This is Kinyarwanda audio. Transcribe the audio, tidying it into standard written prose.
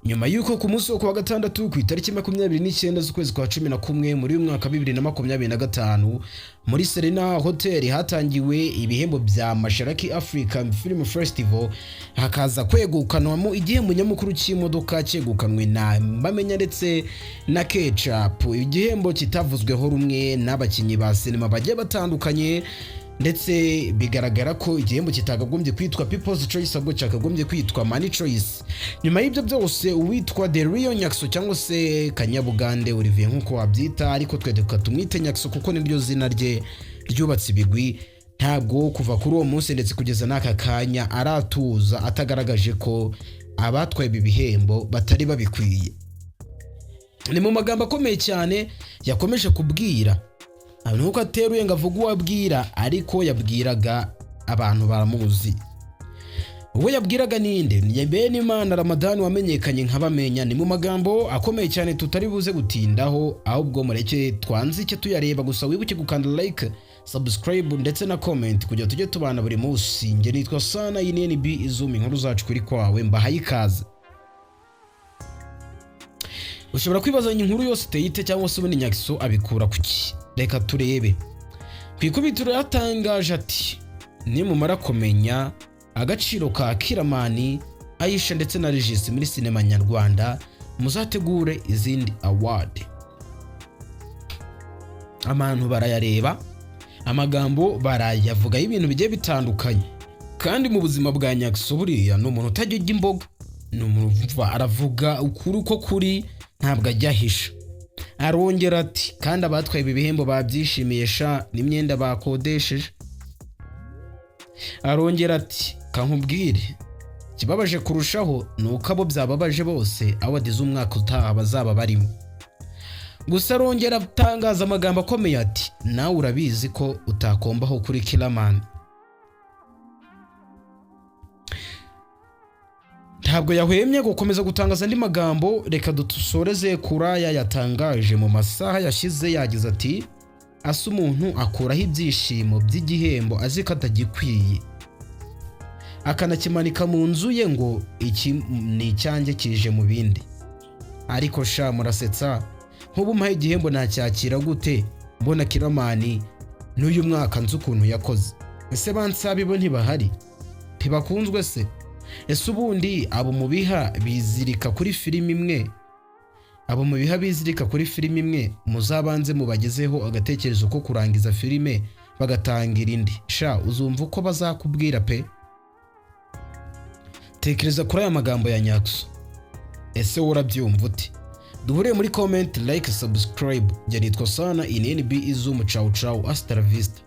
Nyuma y'uko ku munsi wo kuwa gatandatu, ku itariki 29 z'ukwezi kwa 11 muri uyu mwaka 2025, muri Serena Hotel hatangiwe ibihembo bya Mashariki Africa Film Festival, hakaza kwegukanwamo igihembo nyamukuru cy'imodoka cyegukanwe na Bamenya ndetse na Kecapu, igihembo kitavuzweho rumwe n'abakinnyi ba sinema bagiye batandukanye, ndetse bigaragara ko igihembo kitakagombye kwitwa People's Choice, ahubwo cyakagombye kwitwa Money Choice. Nyuma y'ibyo byose, uwitwa The Real Nyaxo cyangwa se Kanyabugande Olivier nk'uko wabyita, ariko twe reka tumwite Nyaxo kuko niryo zina rye ryubatse ibigwi, ntabwo kuva kuri uwo munsi ndetse kugeza n'aka kanya aratuza atagaragaje ko abatwaye ibi bihembo batari babikwiye. Ni mu magambo akomeye cyane yakomeje kubwira, nuko ateruye ngo avuge uwo abwira, ariko yabwiraga abantu baramuzi. Uwo yabwiraga ninde? Ni Benimana Ramadani wamenyekanye nka Bamenya. Ni mu magambo akomeye cyane tutari buze gutindaho, ahubwo mureke twanzike tuyareba. Gusa wibuke gukanda like, subscribe ndetse na comment kugira tujye tubana buri munsi. Njye nitwa Sana, iyi ni NB Izuma, inkuru zacu kuri kwawe. Mbahaye ikaze. Ushobora kwibaza inkuru yose iteye ite, cyangwa se ubundi Nyaxo abikura kuki? Reka turebe. Ku ikubitiro yatangaje ati: "Nimumara kumenya agaciro ka Killaman, Aisha ndetse na Regis muri sinema nyarwanda, muzategure izindi award." Abantu barayareba, amagambo barayavugaho ibintu bigiye bitandukanye. Kandi mu buzima bwa Nyaxo, buriya ni umuntu utajya ujya imboga, ni umuntu aravuga ukuri uko kuri, ntabwo ajya ahisha. Arongera ati: "Kandi abatwaye ibi bihembo babyishimiye sha, n'imyenda bakodesheje." Arongera ati: "Kankubwire, ikibabaje kurushaho ni uko abo byababaje bose award z'umwaka utaha bazaba barimo." Gusa arongera atangaza amagambo akomeye ati: "Nawe urabizi ko utakombaho kuri Killaman." Ntabwo yahwemye gukomeza gutangaza andi magambo. Reka dusoreze kuri aya yatangaje mu masaha yashize. Yagize ati: "Asa umuntu akuraho ibyishimo by'igihembo azi ko atagikwiye, akanakimanika mu nzu ye ngo iki ni icyanjye kije mu bindi. Ariko sha murasetsa, nk'ubu mpaye igihembo nacyakira gute mbona Killaman n'uyu mwaka nzi ukuntu yakoze? Ese bansabi bo ntibahari, ntibakunzwe se? Ese ubundi abo mubiha bizirika kuri filimi imwe, abo mubiha bizirika kuri filimi imwe, muzabanze mubagezeho agatekerezo ko kurangiza filime bagatangira indi sha, uzumva uko bazakubwira pe." Tekereza kuri aya magambo ya Nyaxo. Ese wowe urabyumva ute? Duhuriye muri comment, like, subscribe. Njye nitwa Sana, iyi ni NB Izumu. Cawu cawu, hasta la vista.